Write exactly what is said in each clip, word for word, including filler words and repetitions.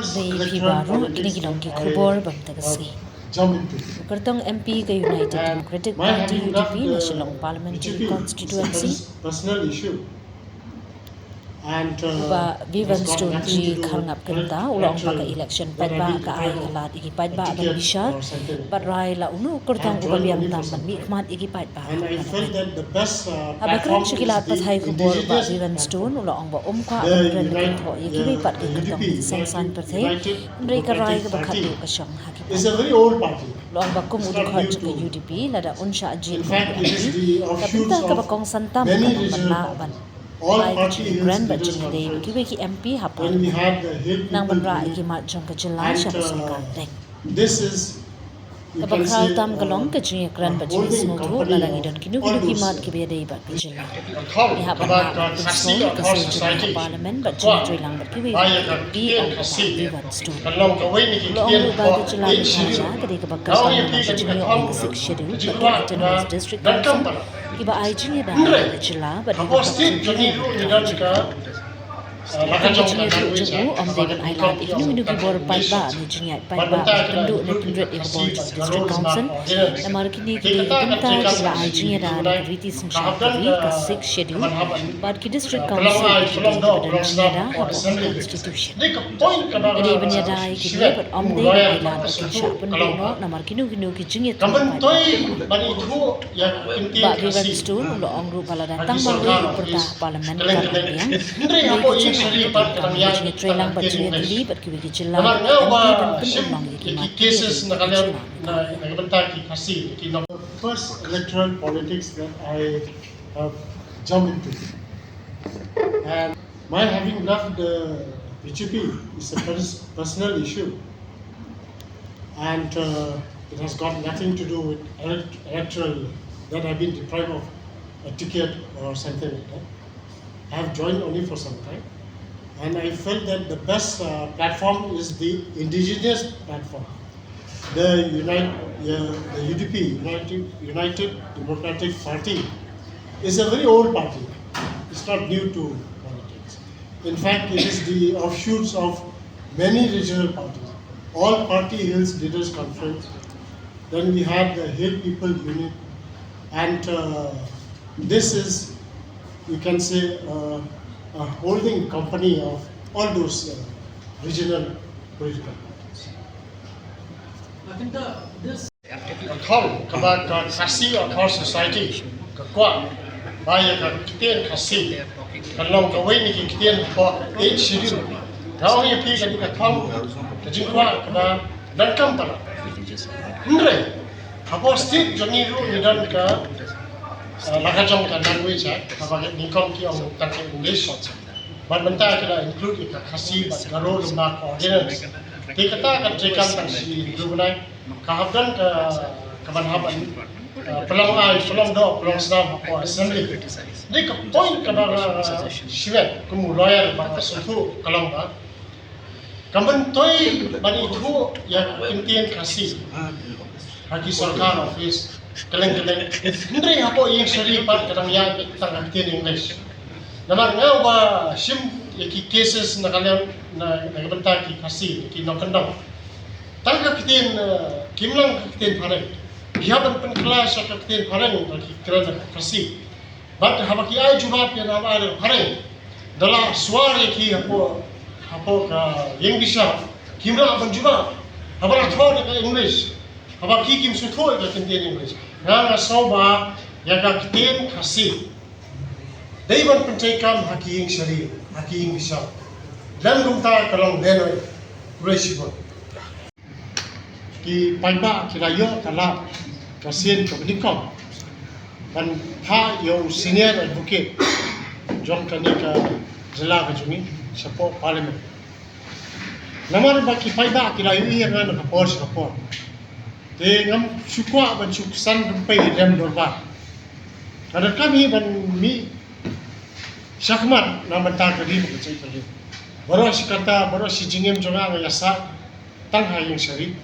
Dei phi baroh, kine ki long ki khubor bym tang ka sngi. U kyrtong M P ka United Democratic Party, U D P, na Shillong Parliamentary Constituency, u Bah Vivian Stone G Kharngap Kynta, u la ong ba ka election paidbah ka ai ka lad ïa ki paidbah ban bishar bad rai la uno u kyrtong uba biang tam ban mihkhmat ïa ki paidbah. Haba kren sha ki lad pathai khubor, u Bah Vivian Stone u la ong ba um kwah ban kren kynthoh ïa kiwei pat ki kyrtong seng saiñ pyrthei, hynrei ka rai kaba khatduh ka shong ha ki paidbah. U la ong ba kum u dkhot jong ka U D P, lada un shah jied ban ïa ki, ka bynta kaba kongsan tam ka long ban lah ban ai ka jingkren bad jingïadei bad kiwei ki M P ha Parliament, nang ban rah ïa ki mat jong ka jylla sha ka sorkar deng. Kaba khraw tam ka long ka jingïakren bad jingïasngewthuh lada ngi don kino kino ki mat kiba ïadei bad ka jylla. Ngi hap ban lah ban pynsngew ïa ka sur jong ngi ha Parliament bad jingïatreilang bad kiwei ki M P, ong u Bah Vivian Stone. U la ong ruh ba ka jylla Meghalaya ka dei kaba kyrpang na ka jingïoh ïa ka Sixth Schedule bad ka Autonomous District Council kiba ai jingïada ïa ka jylla bad kiba pynjngai ïa ka jylla. Ka jingïathuh jong u ym dei ban ai lad ïa kino kino ki bor paidbah ne jingïaid paidbah ban pynduh ne pynrit ïa ka bor jong ka District Council. Namar kine ki dei ki bynta kiba la ai jingïada da ka riti synshar ka ri, ka Sixth Schedule, bad ki District Council ki dei kiba don jingïada hapoh ka Constitution. Ka dei ban ïada ïa kine bad ym dei ban ai lad ba kin shah pynduh noh namar kino kino ki jingïathuh paidbah. Bah Vivian Stone u la ong ruh ba lada tang marwei u pyrta ha Parliament ka la biang, hynrei ka jylla ka donkam ïa ka jingïatreilang bad jingïatylli bad kiwei ki jylla bad ki M P ban pynurlong ïa ki mat kiba ïadei bad ka jylla. Na ka bynta ki Khasi, ki nong- First electoral politics that I have jumped into. And my having left the B J P is a pers- personal issue. And uh, it has got nothing to do with elect- electoral, that I've been deprived of a ticket or something like that. I have joined only for some time. And I felt that the best uh, platform is the indigenous platform. The, Unite, uh, the U D P, United, United Democratic Party, is a very old party. It's not new to politics. In fact, it is the offshoots of many regional parties. All Party Hills Leaders Conference, then we had the Hill People Unit, and uh, this is, you can say, uh, a holding company of all those uh, regional political parties. I think the, this Ka thong kaba ka Khasi Accord Society ka kwah ba ïa ka ktien Khasi kan long kawei na ki ktien hapoh ka Eighth Schedule. Nga ong ïa phi kane ka thong ka jingkwah kaba donkam palat. Hynrei hapoh state jong ngi ruh ngi don ka, eh, la ka jong ka language, eh, kaba nyngkong ki ong tang ka English. Bad mynta ki la include ïa ka Khasi bad Garo lyngba ka ordinance. Te kata ka treikam tang shi bnai. Ka hap don ka, ka ban hap ban, uh, pynlong ai, pynlong doh, pynlong snam hapoh assembly. Dei ka point kaba nga, uh, shimet kum u lawyer ba nga sngewthuh ka long ba ka myntoi ban ithuh ïa ka ktien Khasi ha ki sorkar office kylleng kylleng. Hynrei hapoh ïing shari pat ka dang ïaid tang ka ktien English. Namar nga uba shim ïa ki cases na ka liang na, na ka bynta ki Khasi, ki nongkyndong. Tang ka ktien, eh, kim lang ka ktien phareng. Ki hap ban pynkylla sha ka ktien phareng ba ki kren da ka Khasi. Bad haba ki ai jubab ïa na ba ai da ka phareng, da la swar ïa ki hapoh, hapoh ka ïing bishar, kim lah ban jubab. Haba la thoh da ka English, haba ki kim sngewthuh ïa ka ktien English. Nga nga sngew ba ïa ka ktien Khasi dei ban pyntreikam ha ki ïing shari, ha ki ïing bishar. Lem kumta ka long lehnoh. Khublei shibun. Ki paidbah ki la ïoh ka lad ka sien kaba nyngkong ban phah ïa u senior advocate jong kane ka jylla ka jong ngi shapoh Parliament. Namar ba ki paidbah ki la ïohi ïa nga na ka por sha ka por. Te ngam shu kwah ban shu ksan ban peit rem dorbar. Ka donkam hi ban mih shakhmat na ka bynta ka ri bad ka jaitbynriew. Baroh shi katta, baroh shi jingim jong nga nga ïasaid tang ha ïing shari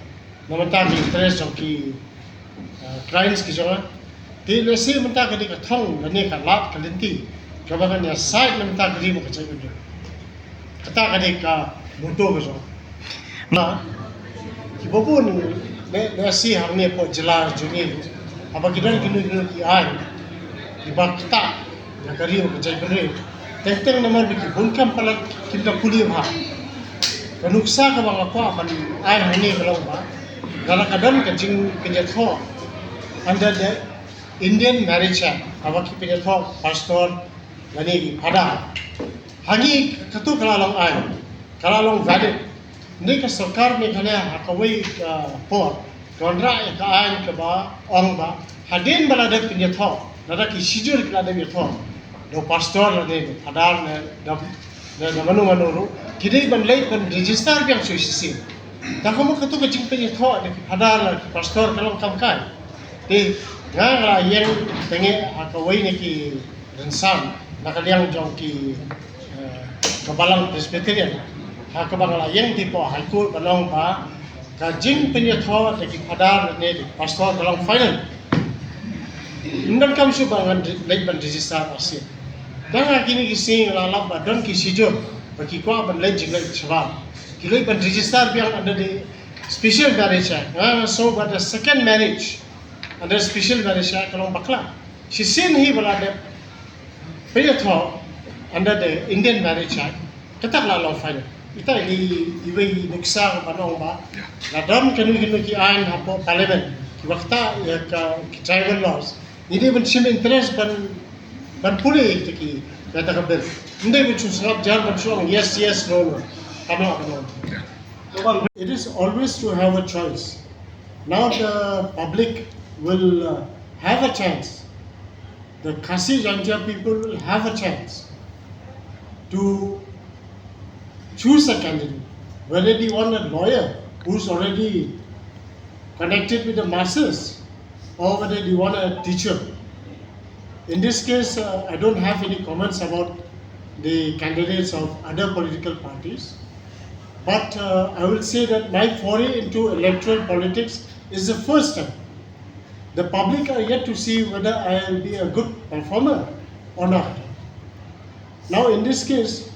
na ka bynta ka interest jong ki, uh, clients ki jong nga. Te lehse mynta ka dei ka thong lane ka lad ka lynti kaba ngan ïasaid na ka bynta ka ri bad ka jaitbynriew. Kata ka dei ka motto ka jong nga. Na, kiba bun ne, ne si hangne hapoh jylla jong ngi, haba ki don kino kino ki aiñ kiba ktah ïa ka ri bad ka jaitbynriew. Teng teng namar ba ki bun kam palat kim da pule bha. Ka nuksa kaba nga kwah ban ai hangne ka long ba lada ka don ka jingpynïathoh under the Indian Marriage Act, haba ki pynïathoh pastor lane ki phadar. Ha ngi kato ka la long aiñ, ka la long valid. Hynrei ka sorkar Meghalaya ha kawei ka por ka wanrah ïa ka aiñ kaba ong ba hadien ba la dep pynïathoh, lada ki shijur ki la dep ïathoh da u pastor lane da u phadar ne da, ne da mano mano ruh, ki dei ban leit ban register biang shuh shisien. Te kumno kato ka jingpynïathoh da ki phadar lane ki pastor ka long kam kai? Te nga, nga la ïeng tang ha kawei na ki rynsan na ka liang jong ki, eh, ka Balang Presbyterian, ha kaba nga la ïeng te hapoh High Court ba ong ba ka jingpynïathoh da ki phadar ne da ki pastor ka long final. Ym donkam shuh ba ngan leit ban register arsien. Tang ha kine ki sngi nga la lap ba don ki shijur ba ki kwah ban leit jingleit shabar, ki leit ban register biang under the Special Marriage Act. Nga sngew ba the second marriage under Special Marriage Act ka long bakla. Shisien hi ba la dep pynïathoh under the Indian Marriage Act, kata ka la long final. Ita i, iwei i nuksa ban ong ba la don kano kano ki aiñ hapoh Parliament kiba ktah ïa ka, ki tribal laws, ngi dei ban shim interest ban, ban pule ïa kita ki, ïa kata ka bill. Ym dei ban shu sngap jar ban shu ong yes yes, no no. Kam lah ban ong. It is always to have a choice. Now the public will, uh, have a chance. The Khasi Jaintia people will have a chance to choose a candidate, whether they want a lawyer who's already connected with the masses or whether they want a teacher. In this case, uh, I don't have any comments about the candidates of other political parties, but, uh, I will say that my foray into electoral politics is the first time. The public are yet to see whether I will be a good performer or not. Now, in this case,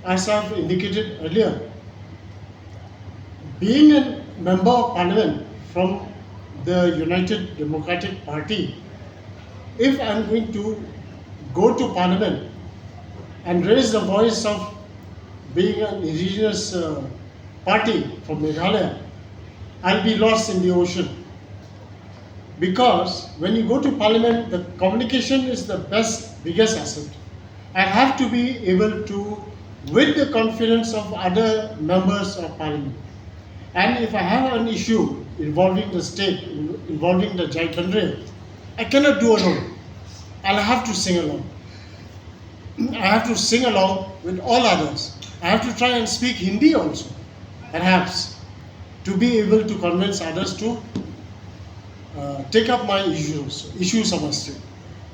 as I've indicated earlier, being a member of parliament from the United Democratic Party, if I'm going to go to parliament and raise the voice of being an indigenous, uh, party from Meghalaya, I'll be lost in the ocean. Because when you go to parliament, the communication is the best, biggest asset. I have to be able to win the confidence of other members of parliament. And if I have an issue involving the state, in-, involving the Jaintia, I cannot do alone. I'll have to sing along. I have to sing along with all others. I have to try and speak Hindi also, perhaps, to be able to convince others to, uh, take up my issues, issues of my state.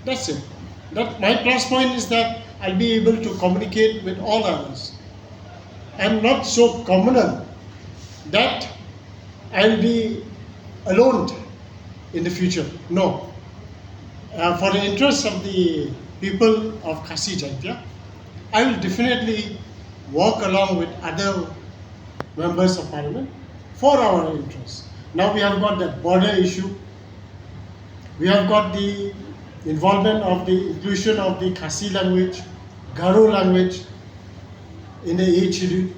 That's it. That my plus point is that I'll be able to communicate with all others. I'm not so communal that I'll be alone in the future. No. Uh, for the interests of the people of Khasi Jaintia, I will definitely work along with other members of parliament for our interests. Now we have got the border issue. We have got the involvement of the inclusion of the Khasi language, Garo language in the eighth schedule.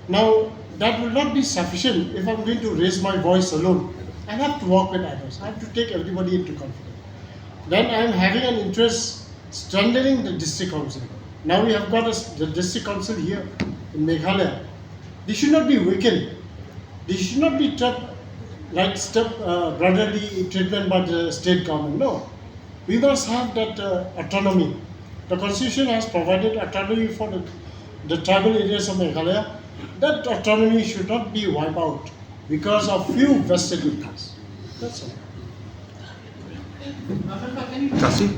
Now, that will not be sufficient if I'm going to raise my voice alone. I have to work with others. I have to take everybody into confidence. Then I am having an interest strengthening the district council. Now we have got a s-, the district council here in Meghalaya. They should not be weakened. They should not be treated like step, uh, brotherly treatment by the state government. No. We must have that, uh, autonomy. The constitution has provided autonomy for the, the tribal areas of Meghalaya. That autonomy should not be wiped out because of few vested interests. That's all. Khasi?